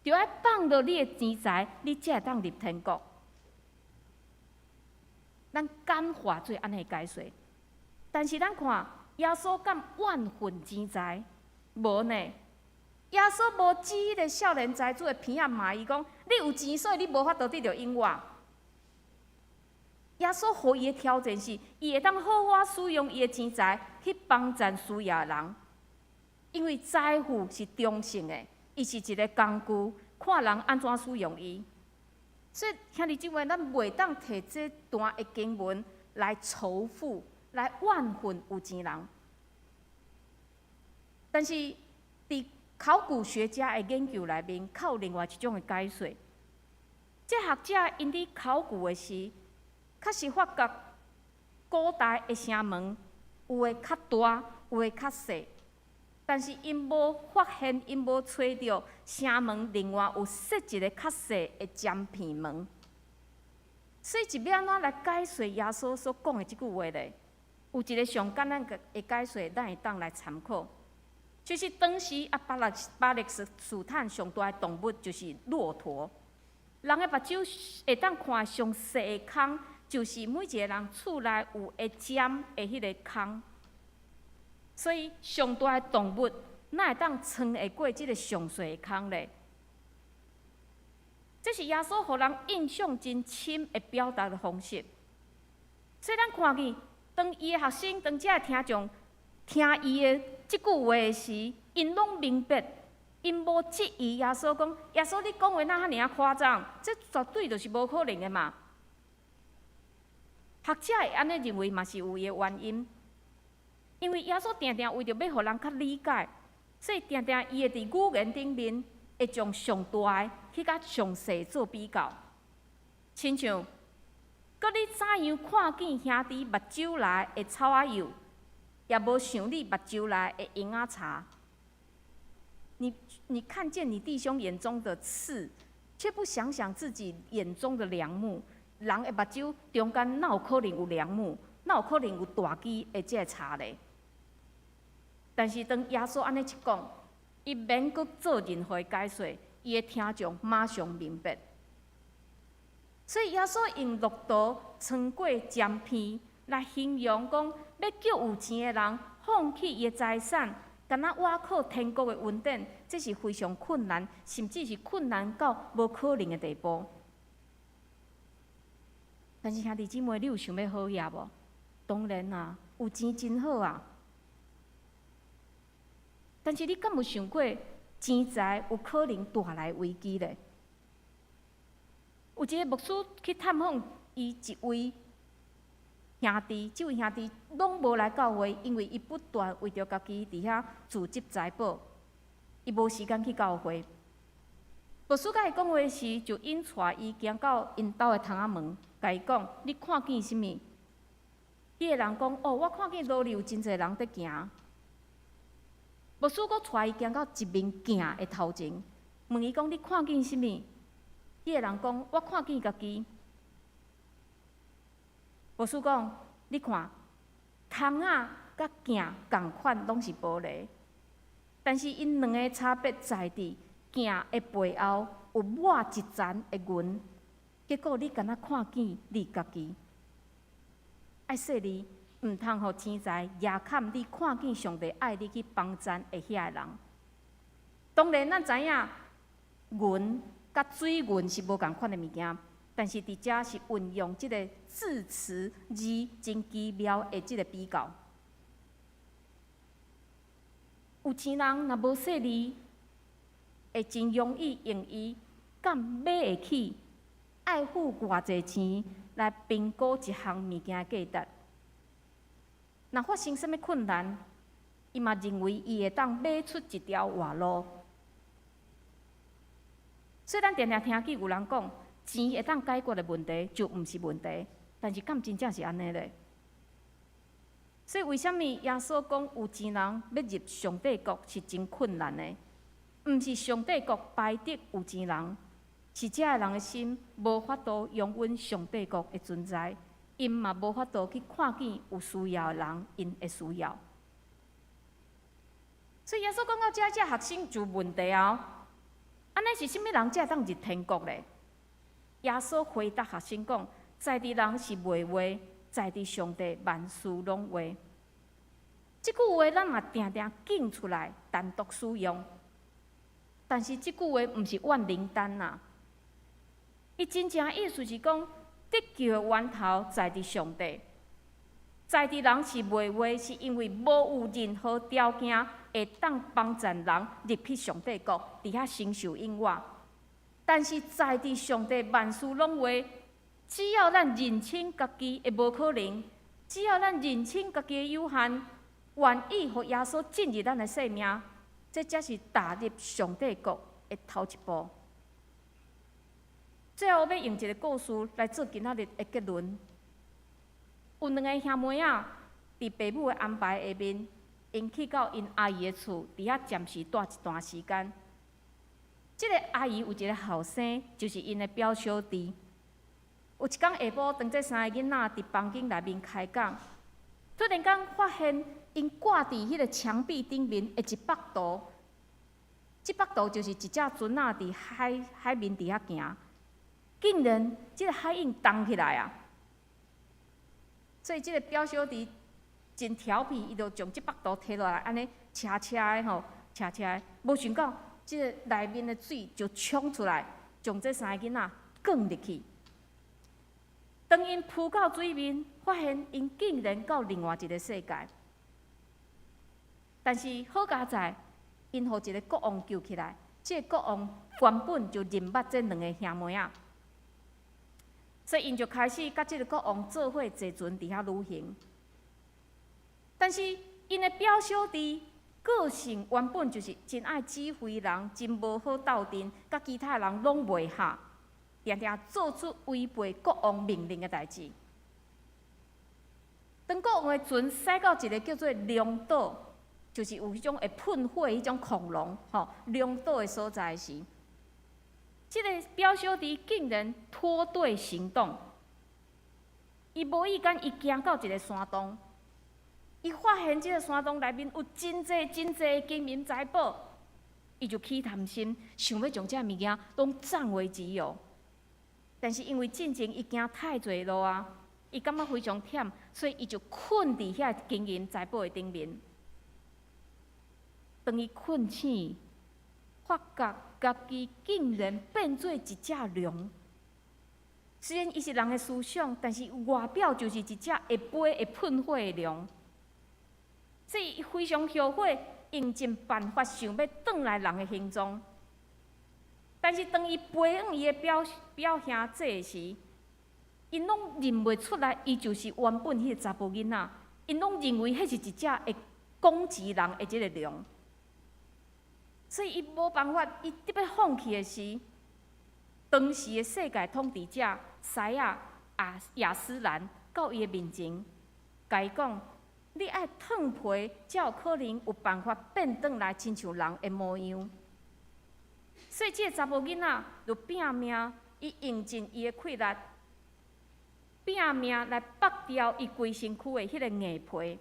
著愛放落你的錢財，你才會當入天國。咱簡化做按呢解說，但是咱看耶穌敢怨恨錢財？無呢？耶穌無指彼个少年財主的鼻仔罵伊講：你有錢，所以你無法度得著永活。耶穌予伊的挑戰是，伊會當好好使用伊的錢財去幫贊需要的人，因為財富是中性的，伊是一个工具，看人按怎使用伊。所以兄弟姊妹，咱袂當提這段的經文來仇富，來怨恨有錢人。但是，佇考古學家的研究內面，較有另外一種的解說。這學者𪜶佇考古的時，確實發覺古代的城門有的較大，有的較細，但是𪜶無發現，𪜶無揣著城門另外有設一个較細的尖片門。所以，是欲按怎來解說耶穌所講的這句話咧？有一个上簡單的解說，咱會當來參考，就是當時啊，巴勒斯坦上大的動物就是駱駝。人的目睭會當看上細的空，就是每一个人厝內有會尖的彼个空。所以上大的動物哪會當穿會過這个上細的空咧？這是耶穌予人印象真深的表達的方式。所以咱看見，當伊的學生，當這个聽眾聽伊的這句話時，𪜶攏明白，𪜶無質疑耶穌講：耶穌，你講話哪遐爾仔誇張？這絕對就是無可能的嘛！學者會按呢認為，嘛是有伊的原因。因為耶穌定定為著欲予人較理解，所以定定伊會佇語言頂面會將上大的去佮上細做比較。親像，閣你怎樣看見兄弟目睭內的草仔幼，也無想你目睭內的蠅仔柴？你看見你弟兄眼中的刺，卻不想想自己眼中的梁木。人的目睭中間哪有可能有梁木？哪有可能有大支的這个柴咧？但是當耶穌按呢一講，伊免閣做任何解說，伊的聽眾馬上明白。所以耶穌用駱駝穿過尖片來形容講，欲叫有錢的人放棄伊的財產，敢若倚靠天國的恩典，這是非常困難，甚至是困難到無可能的地步。但是兄弟姊妹，你有想欲好額無？當然啊，有錢真好啊。但是你敢有想過，錢財有可能帶來危機咧？有一个牧師去探訪伊一位兄弟，這位兄弟攏無來教會，因為伊不斷為著家己佇遐組織財寶，伊無時間去教會。牧師佮伊講話時，就引帶伊行到𪜶兜的窗仔門，共伊講：你看見啥物？彼个人講：哦，我看見路裡有真濟人佇行。牧師閣帶伊行到一面鏡的頭前，問伊講：你看見啥物？彼个人講：我看見家己。牧師講：你看，窗仔佮鏡仝款，攏是玻璃，但是𪜶兩个差別在佇鏡的背後有抹一層的銀，結果你敢若看見你家己。愛細膩，毋通予錢財遮蓋你看見上帝愛你去幫贊的遐个人。當然，咱知影銀佮水銀是無仝款的物件，但是佇遮是運用這个字詞字真奇妙的這个比較。有錢人若無細膩，會真容易用伊敢買會起，愛付偌濟錢來評估一項物件的價值。若發生啥物困難，伊嘛認為伊會當買出一條活路。雖然定定聽見有人講，錢會當解決的問題就毋是問題，但是敢真正是按呢咧？所以為啥物耶穌講有錢人欲入上帝國是真困難的？毋是上帝國排斥有錢人，是這个人的心無法度容忍上帝國的存在，𪜶嘛無法度去看見有需要的人，𪜶的需要。所以耶穌講到這，這學生就問題啊！按呢是啥物人才會當入天國咧？耶穌回答學生講：在佇人是袂話，在佇上帝萬事攏話。這句話咱嘛定定揀出來單獨使用，但是這句話毋是萬靈丹啊！伊真正意思是講，得救的源頭在佇上帝，在佇人是袂話，是因為無有任何條件會當幫助人入去上帝國，佇遐承受永活。但是在佇上帝萬事攏話，只要咱認清家己的無可能，只要咱認清家己的有限，願意予耶穌進入咱的生命，這才是踏入上帝國的頭一步。最後，欲用一個故事來做今仔日的結論。有兩个兄妹仔，佇爸母的安排下面，𪜶去到𪜶阿姨的厝，佇遐暫時蹛一段時間。這个阿姨有一个後生，就是𪜶的表小弟。有一工下晡，當這三个囡仔佇房間內面開講，突然間發現𪜶掛佇彼个牆壁頂面的一幅圖。這幅圖就是一隻船仔佇海海面佇遐行，竟然這个海湧動起來啊！所以這个表小弟真調皮，伊就將這幅圖提落來，按呢斜斜的吼，斜斜的，無想到這个內面的水就衝出來，將這三个囡仔捲入去。當𪜶浮到水面，發現𪜶竟然到另外一个世界。但是好佳哉，𪜶予一个國王救起來，這个國王原本就認捌這兩个兄妹仔，所以𪜶就開始佮這个國王做伙坐船佇遐旅行。但是𪜶的表小弟個性原本就是真愛指揮人，真無好鬥陣，佮其他人攏袂合，定定做出違背國王命令的代誌。當國王的船駛到一个叫做龍島，就是有彼種會噴火彼種恐龍，吼龍島的所在時，這个表小弟竟然脫隊行動。伊無意間，伊行到一个山洞，伊發現這个山洞內面有真濟真濟的金銀財寶，伊就起貪心，想欲將這个物件攏佔為己有。但是因為進前伊行太濟路啊，伊感覺非常忝，所以伊就睏佇遐金銀財寶的頂面。當伊睏醒，發覺家己竟然變做一隻龍。雖然伊是人的思想，但是外表就是一隻會飛、會噴火的龍。所以伊非常後悔，用盡辦法想欲轉來人的形狀。但是當伊飛往伊的表表兄弟時，𪜶攏認袂出來，伊就是原本彼个查埔囡仔。𪜶攏認為彼是一隻會攻擊人的這个龍。所以伊無辦法，伊得欲放棄的時，當時的世界統治者獅仔亞亞斯蘭到伊的面前，共伊講：你愛褪皮，才有可能有辦法變轉來親像人的模樣。所以這个查某囡仔就拼命，伊用盡伊的氣力，拼命來剝掉伊規身軀的彼个硬皮，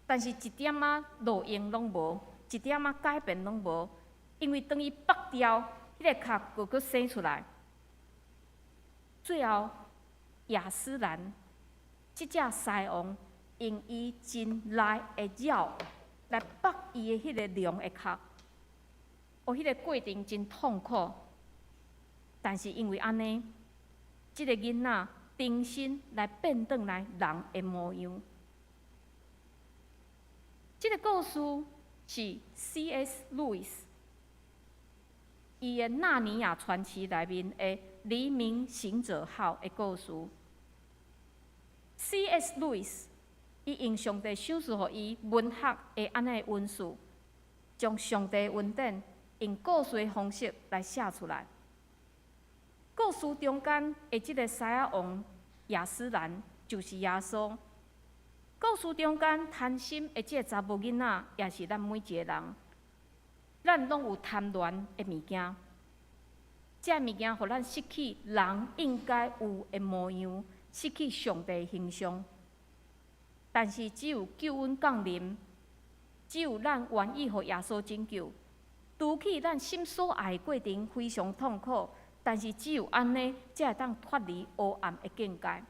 但是一點仔路用攏無，一點仔改變攏無，因為當伊剝掉，彼个殼閣閣生出來。最後，亞斯蘭這隻獅王用伊真利的爪來剝伊的彼个龍的殼，哦，彼个過程真痛苦，但是因為按呢，這个囡仔重新來變轉來人的模樣。這个故事是 C.S. 路易斯，伊的《納尼亞傳奇》內面的《黎明行者號》的故事。C.S. 路易斯伊用上帝賞賜予伊文學的按呢恩賜，將上帝恩典用故事的方式來寫出來。故事中間的這个獅仔王亞斯蘭就是耶穌。故事中間貪心的這个查某囡仔，也是咱每一个人。咱攏有貪戀的物件，這个物件予咱失去人應該有的模樣，失去上帝的形象。但是只有救恩降臨，只有咱願意予耶穌拯救，除去咱心所愛的過程非常痛苦，但是只有按呢，才會當脫離黑暗的境界。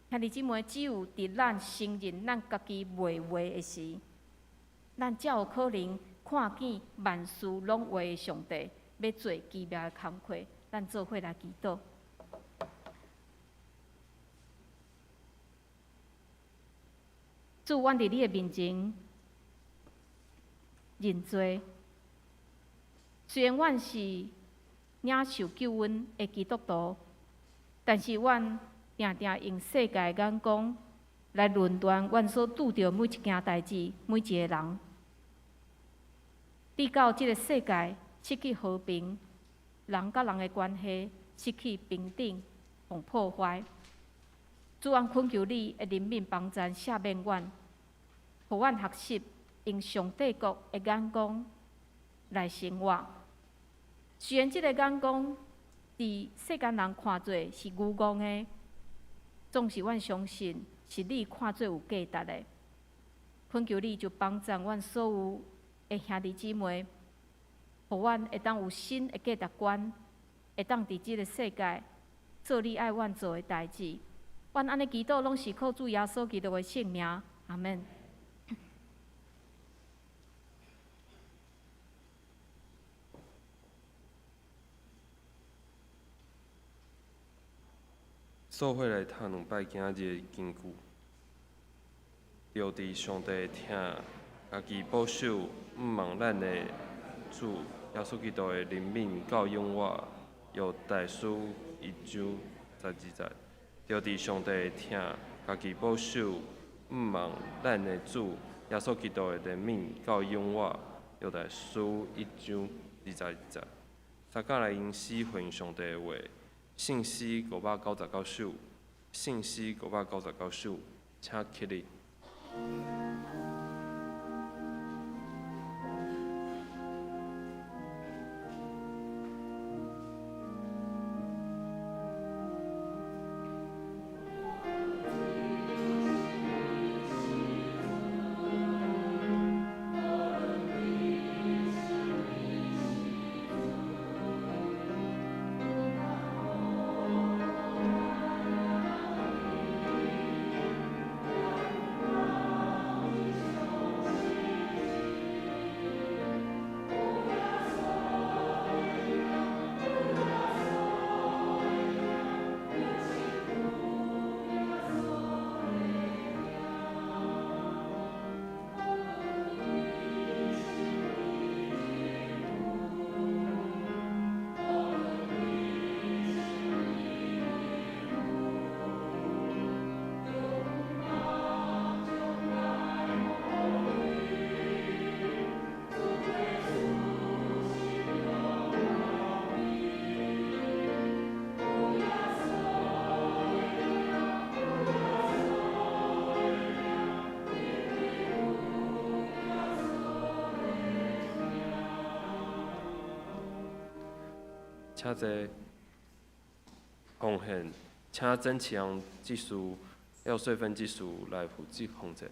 兄弟姊妹，只有佇咱承認咱家己袂活的時，咱才有可能看見萬事攏活的上帝欲做奇妙的工課。咱做伙來祈禱。主，阮佇你的面前認罪。雖然阮是領受救恩的基督徒，但是阮定定用世界的眼光來論斷阮所拄著每一件代誌、每一个人。直到這个世界失去和平，人佮人的關係失去平等，予破壞。主，阮懇求你的憐憫幫贊赦免阮，予阮學習用上帝國的眼光來生活。雖然這个眼光佇世間人看做是愚戇的，總是阮相信是你看做有價值的。懇求你就幫贊阮所有的兄弟姊妹，予阮會當有新的價值觀，會當佇這个世界做你愛阮做的代誌。阮按呢祈禱，攏是靠主耶穌基督的聖名，阿們。做伙來讀兩擺今日的經句，著佇上帝疼、家己保守、向望咱的主耶穌基督的憐憫到永遠。猶大書一章十二節，著佇上帝疼、家己保守、向望咱的主耶穌基督的憐憫到永遠。猶大書一章22節，相佮來用詩回應上帝的話。聖詩599首，聖詩599首，請起立。請坐。奉獻，請曾啟陽技師、廖穗芬技師來負責奉獻。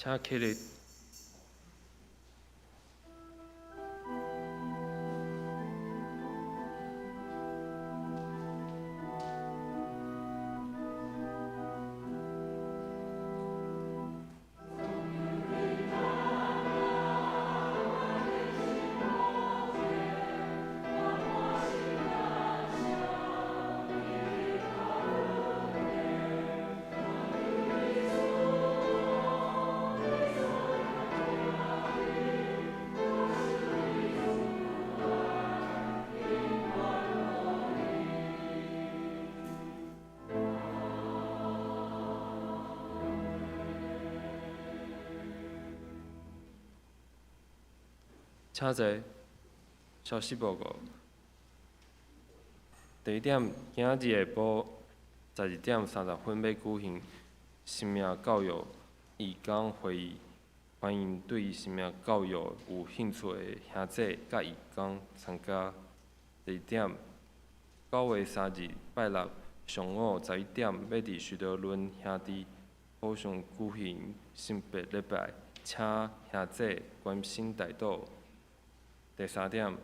請起立。請坐。消息報告。第一點，今仔日下晡12點30分欲舉行生命教育義工會議，歡迎對生命教育有興趣的兄弟佮義工參加。第二點，9月3日拜六上午11點，欲佇徐德倫兄弟府上舉行聖別禮拜，請兄弟關心代禱。第三點，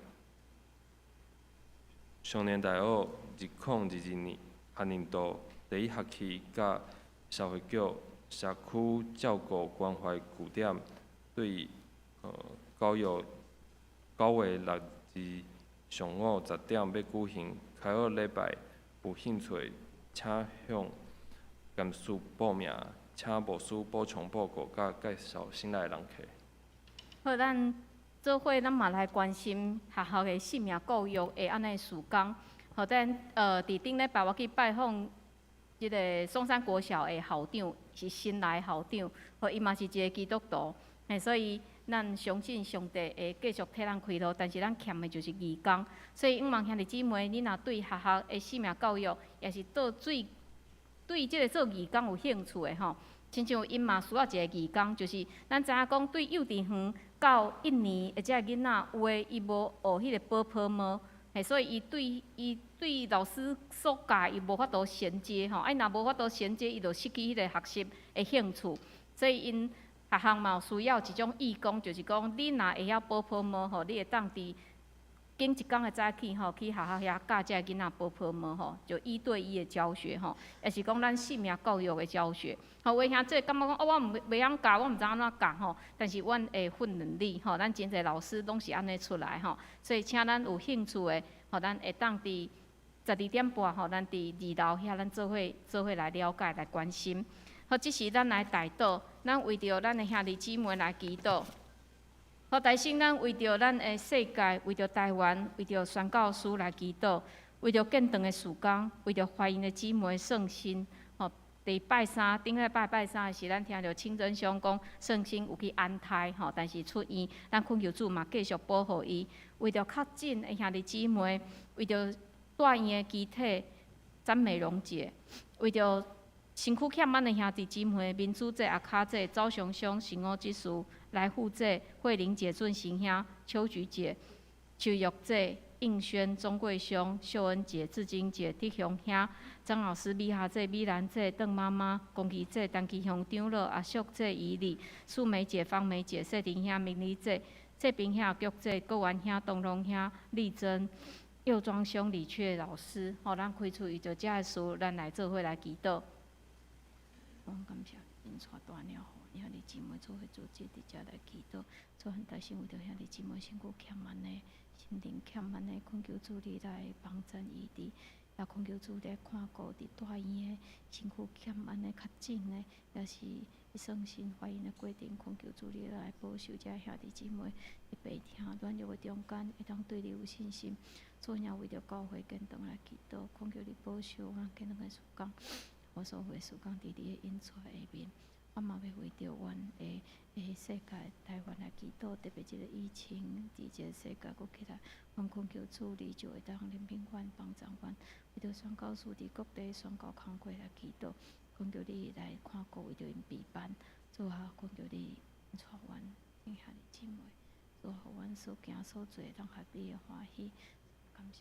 少年大學2022學年度第一學期，佮社會局社區照顧關懷據點對9月6日上午10點欲舉行開學禮拜，有興趣請向幹事報名，請牧師補充報告佮介紹新來的人客。好，咱做伙咱嘛來關心學校的生命教育的按呢事工。好，咱佇頂禮拜我去拜訪這个松山國小的校長，是新來的校長，予伊嘛是一个基督徒，嘿，所以咱相信上帝會繼續替咱開路，但是咱欠的就是義工，所以向望兄弟姊妹，你若對學校的生命教育，也是對對這个做義工有興趣的吼，親像𪜶嘛需要一个義工，就是咱知影講對幼稚園到一年的這个囡仔，有的伊無學彼个保泡膜，嘿，所以伊對伊對老師所教伊無法度銜接吼，啊，伊若無法度銜接，伊就失去彼个學習的興趣，所以𪜶學校嘛有需要一種義工，就是講你若會曉保泡膜吼，你會當佇經一工的早起吼，去學校遐教這个囡仔保泡膜吼，就一對一的教學吼，也是講咱生命教育的教學。吼，有的兄弟感覺講哦，我毋袂曉教，我毋知按怎教吼，但是阮會訓練你吼，咱真濟老師攏是按呢出來吼，所以請咱有興趣的吼，咱會當佇12點半吼，咱佇二樓遐，咱做伙做伙來了解、來關心。好，這時咱來代禱，咱為著咱的兄弟姊妹來祈禱。好，大先咱為著咱的世界，為著台灣，為著宣教師來祈禱，為著建堂的事工，為著懷孕的姊妹聖心。吼，佇拜三，頂禮拜拜三的時，咱聽著清真兄講聖心有去安胎，吼，但是出院，咱懇求主嘛繼續保護伊。為著確診的兄弟姊妹，為著大院的機體詹美容姐，為著身軀欠滿的兄弟姊妹，民主姐、阿卡姐、周雄雄、神五執事、來富姐、慧玲姐、俊賢兄、秋菊姐、秋玉姐、應軒、鍾桂兄、秀恩姐、志晶姐、德雄兄、張老師、美霞姐、美蘭姐、鄧媽媽、龚琪姐、陳其雄長老、阿淑姐、怡麗、素梅姐、芳梅姐、謝婷兄、明麗姐、這邊兄、菊姐、郭元兄、東龍兄、麗珍、右莊兄、李雀老師，吼，咱開出為著這个事，咱來做伙來祈禱。我感謝恁帶大了，予兄弟姊妹做伙組織佇遮來祈禱，主很擔心為著兄弟姊妹身軀欠慢的，心靈欠慢的，懇求主你來幫贊伊佇，也懇求主來看顧佇大醫院身軀欠慢的確診的，也是喪心懷孕的過程，懇求主你來保守遮兄弟姊妹佇病痛軟弱的中間，會當對你有信心。主也為著教會建堂來祈禱，懇求你保守阮建堂的事工。我所有的事工佇你的恩賜下面，我嘛欲為著阮的的世界台灣來祈禱，特別這个疫情佇這个世界閣起來，阮懇求主你就會當憐憫阮、幫助阮，為著宣教師佇各地宣教工作來祈禱，懇求你來看顧，為著𪜶備辦，主啊，懇求你帶阮兄弟姊妹，主啊，予阮所行所做當合你的歡喜，感謝。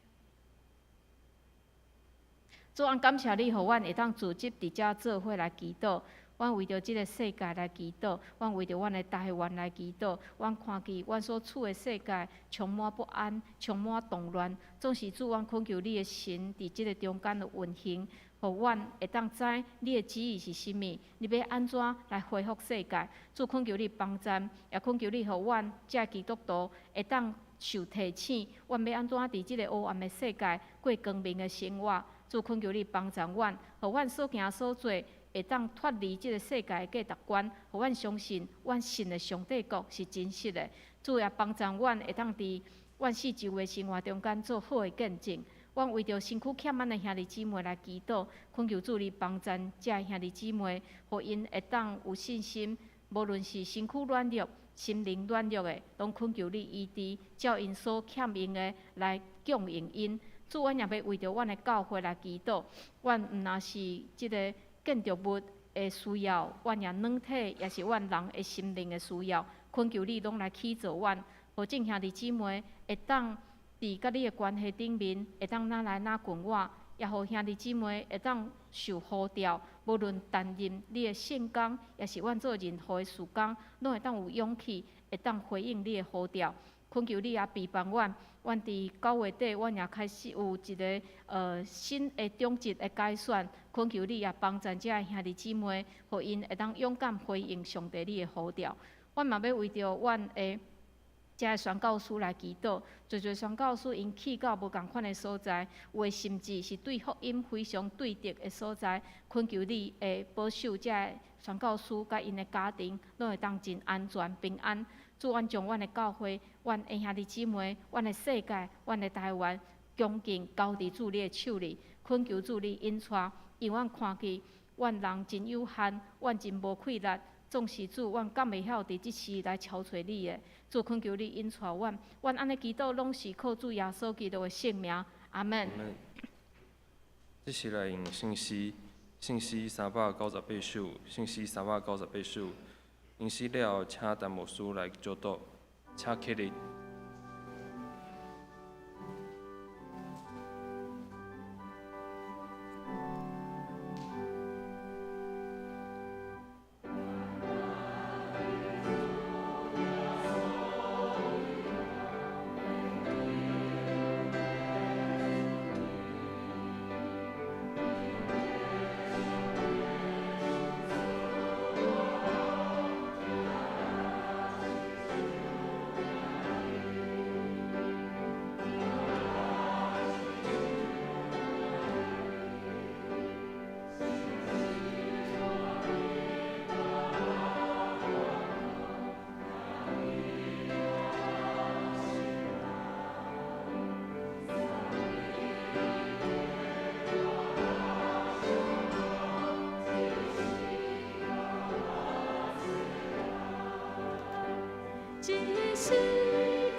主，阮感謝你，予阮會當組織佇遮做伙來祈禱，阮為著這个世界來祈禱，阮為著阮的台灣來祈禱。阮看見阮所處的世界充滿不安，充滿動亂。總是主，阮懇求你的神佇這个中間的運行，予阮會當知你的旨意是啥物，你欲按怎來恢復世界。主，懇求你幫贊，也懇求你予阮這基督徒會當受提醒，阮欲按怎佇這个黑暗的世界過光明的生活。主，懇求你幫助阮，予阮所行所做會當脫離這个世界的價值觀，予阮相信阮信的上帝國是真實的。主也幫助阮會當佇阮四周圍生活中間做好的見證。阮為著身軀欠滿的兄弟姊妹來祈禱，懇求主你幫助這兄弟姊妹，予𪜶會當有信心，無論是身軀軟弱、心靈軟弱的，攏懇求你醫治，照𪜶所欠用的來供應𪜶。主，阮也欲為著阮的教會來祈禱，阮毋若是這个建築物的需要，阮也軟體，也是阮人的心靈的需要，懇求你攏來起造阮，予眾兄弟姊妹會當佇佮你的關係頂面，會當若來若近我，也予兄弟姊妹會當受呼召，無論擔任你的聖工，抑是阮做任何的事工，攏會當有勇氣，會當回應你的呼召。懇求你也庇幫阮，阮佇9月底，阮也開始有一个新的長執的改選。懇求你也幫助這兄弟姊妹，予𪜶會當勇敢回應上帝你的呼召。阮嘛欲為著阮的這个宣教師來祈禱，濟濟宣教師𪜶去到無仝款的所在，有的甚至是對福音非常對敵的所在。懇求你會保守這个宣教師佮𪜶的家庭，攏會當真安全平安。主，阮將阮的教會、阮的兄弟姊妹、阮的世界、阮的台灣，恭敬交佇主你的手裡，懇求主你引帶，因為阮看見阮人真有限，阮真無氣力，總是主，阮敢會曉佇這時來敲揣你的。主，懇求你引帶阮，阮按呢祈禱攏是靠主耶穌基督的聖名，阿門。這是來用聖詩，聖詩398首，聖詩398首。吟詩了後，請陳牧師來祝禱，請起立。一世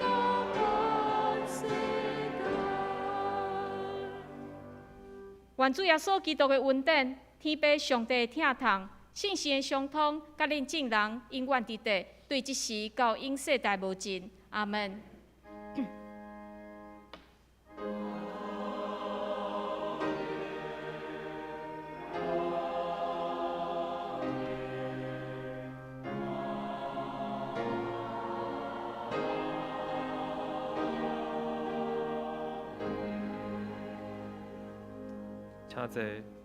到万世代。願主耶穌基督的恩典、天父上帝的疼痛、聖神的相通，佮恁眾人永遠佇佇，對這時到永世代無盡。阿門。請坐。